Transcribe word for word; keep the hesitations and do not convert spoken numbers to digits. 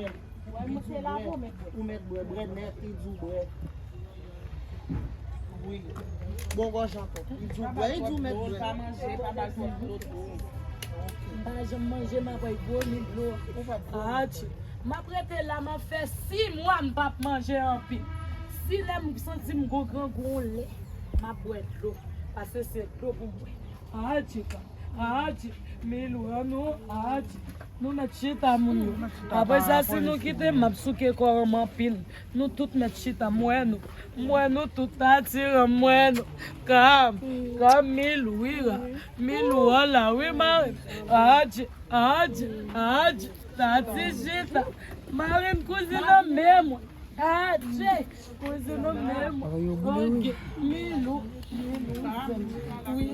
Ou mèt bwè, ou mèt bwè, bwè nèt, li di w bwè. Wi. Bon gòj ankò. Li di w bwè, li di w mèt bwè. Pa manje, pa ba l twòp dlo tou. M pa janm manje, m ap bwè dlo, ni dlo. Ou pa dlo. Atchi. M ap rete la, m ap fè sis mwa m p ap manje anpil. Si lè m santi m gon grangou yon lè, m ap bwè dlo. Paske se dlo pou m bwè. Atchi, ka. Atchi, Milou, an nou, atchi. Nou mèt chita, moun yo. Apre sa, si nou kite m, m ap souke kò m anpil. Nou tout mèt chita, m wè nou. M wè nou tout, Tati, m wè nou. Kam, Kam, Milou, Ira, Milou, an la, wi, mari. Atchi, atchi, atchi. Tati chita. Mari m kouzin nan men mwen. Atchi. Kouzin nan men mwen. Ok, Milou, Milou, wi.